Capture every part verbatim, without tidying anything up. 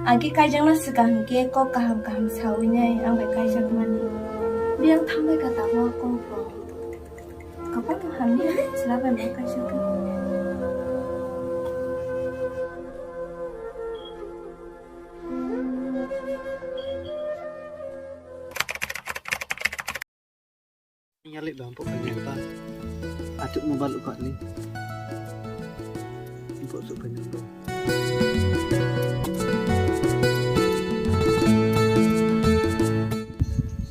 Agi kaijak no swkang hing khe kok kaham kaham sawi nai ang bai kaijak mani. Biyang thanngbai ka tamo kok bo. Kapal no hamya, chwla bai ma kaisa khe. Yalik dong pok kanya pa. Atuk mobile ukat ni. Pok suk kanya pa.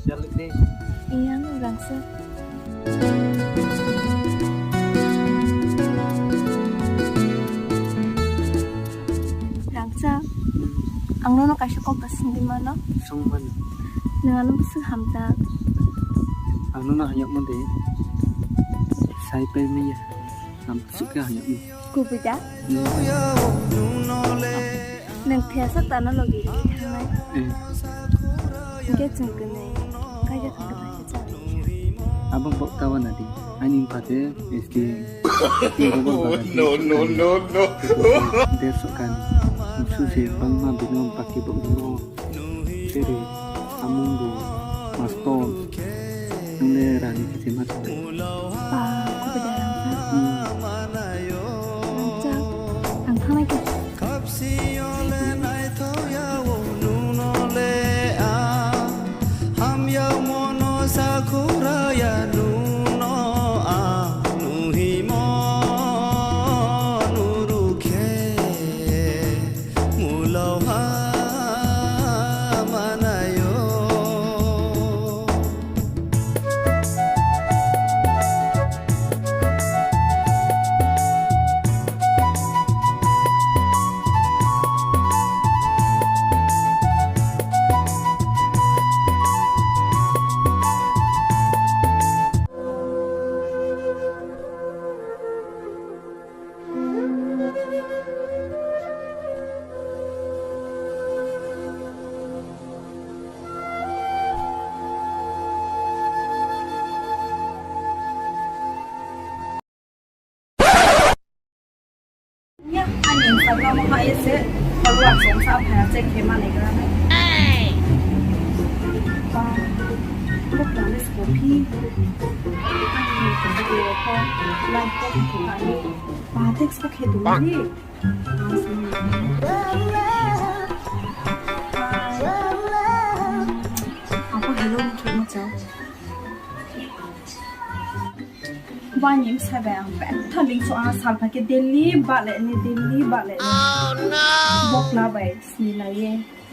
Yalik deh. Iya, no rangsa. Rangsa, ang nono kaisa kok ta swngwi mano. Swng mano. Nwng ano bwswk hamjak? Ang nono hamya mo de. Sai pai maya. Hamsuk khe hamya mo. Kubui da? Hmm. Nwng thesa tano logi ri thangnai. Eh. Hingke chwng kwnwi kaija thangkhe bai khe cha. Abo bok tawa nadi. Aini mpha de S D M. No, no, no, no. Derso kan. Musu se bangma bino baki bok no. Tere, amung bo, mastor. Nung le rani khe se ma tong. Pa, kubui da rangsa. Hmm. Rangsa, ang thangnai khe. Hamya mono sakhura ya nung no ang nuhimo nurukhe mulao ha manayo. Ya, ani Instagram ha ye se, follow up song sa phai check khe mani gra nai. Ba, bo promise ko phi. Ani ko video ko like ko phi ani. Ba, text ko khe dungri. Abo hello ni khe ma chao. Bani bsa bai ang betha lingso ang salpha khe daily bahle ni, daily bahle ni. Bokla bai sni lai ye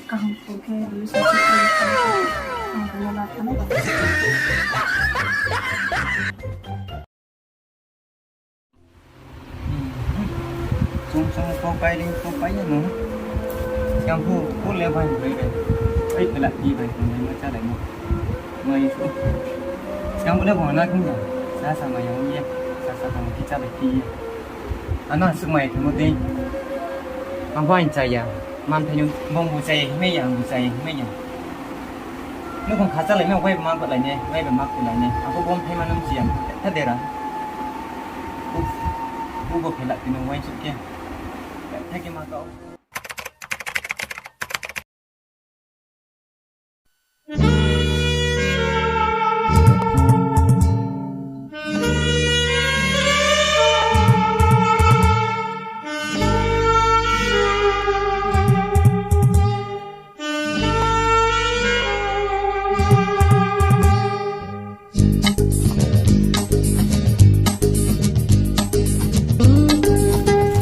kaham khe relationship khe ang bung no la thano ba. Chung chung ko pai ring ko pai ya no. Siang phu ko le bai bai bai. Ai pela pi bai ko le ma cha lai mo. Mai ko. Siang phu le bo na king ya. Sa sa ma ya ye. Sa sa ma ki cha lai ki ya. Ano suk mai ko mo dei. Ang bai cha ya. Man thai yung bong bu chai himai ya, bu chai himai ya. Nung kong kha chalai nai, wai ma khalai nai, wai ma khalai nai. Ako bong thai ma nung siam, tha dera. Uf, ubo phela tino wai chuk khe. Tha khe ma kau.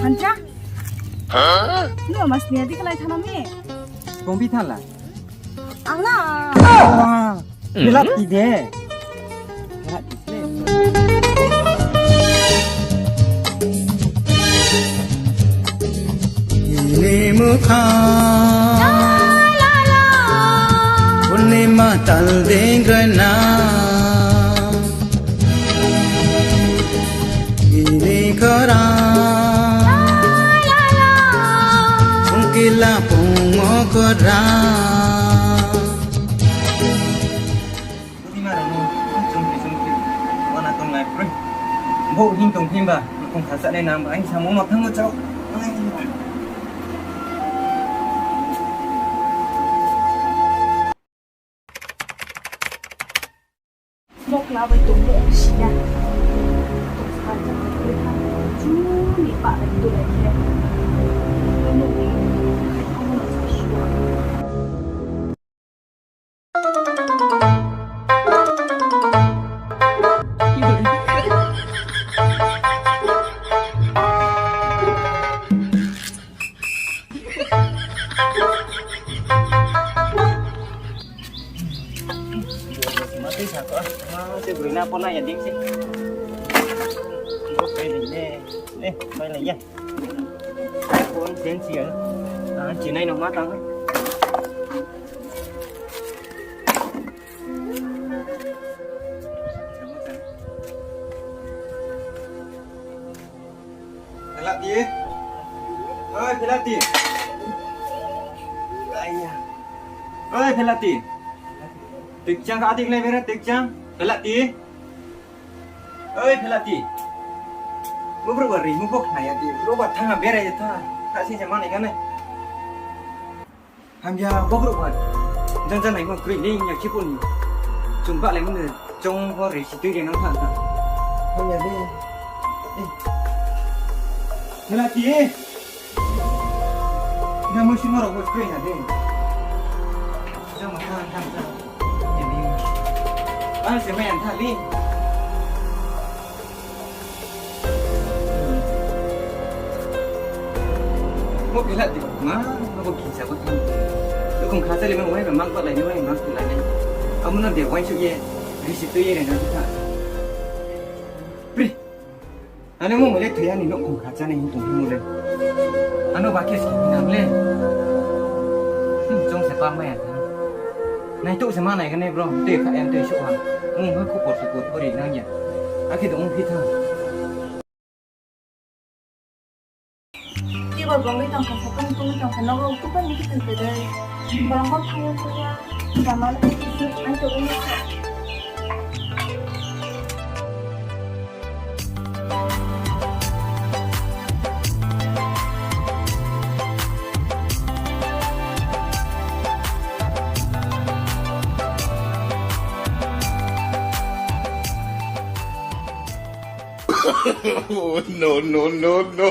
Hancha? Nung mas ni adi kalai thana mi? Kong bi thala. Ang na. Wah, belak ti de. Belak ti de. Ini mukha. Purnima tal deng rena. Ini khorang. Pungkila pungmo khorang. Bo hing tong himba, tong kha sa nai nang ba, ang samo ma thang mo chao. Abai tongmo si ya. Tongsa jang khe tha. Chu ni pa lai tu lai khe. Nung ni khai thangmo no sa sua. Ma tei sa ko, ma se broi na pho na ya ding se. Ko pai lai ne, ne, pai lai ya. Phone sen si ya. Ah, chinai no ma tang. Phelati. Oi, Phelati. Aiya. Oi, Phelati. Tikchang ka adik lai bera tikchang. Phelati. Oi, Phelati. Bo brouh ba ri, bo bo khna ya di. Brouh ba thang ha bera ya tha. Kha sing se manai kha nai. Hamya, bo brouh ba jang jang naimo kroi ni ya khe pho ni. Chung ba lai mano, chung bo resi tui ri nang tha tha. Hamya de. Eh. Phelati. Nang mo simo rao bo kroi na de. Jang ma tha, tha, tha. Ani se mai ang tha li. Bo Phelati ma, bo kisa bo tham. Khong kha chale ma wai ba mang pa lai ni wai mang pa lai ni. Amo no de wai su ye, risi tui ye na tha. Pri. Ano mo mo le thoi ani nouhkhong kha chá nai hing tong himo le. Ano ba khe sing na le. Hmm, chung se pa mai ya tha. Nai tou se ma nai kha nai bro, tui kha ya tui suh ha. Mung ha khupor tupor pori nang ya. Akhe tong phi tha. Tiba bongwi tong kha, satong tong tong kha, nogo kupa ni kitu tedai. Borong ko thang ko ya, sama le kitu, ai to ni. Oh, no, no, no, no.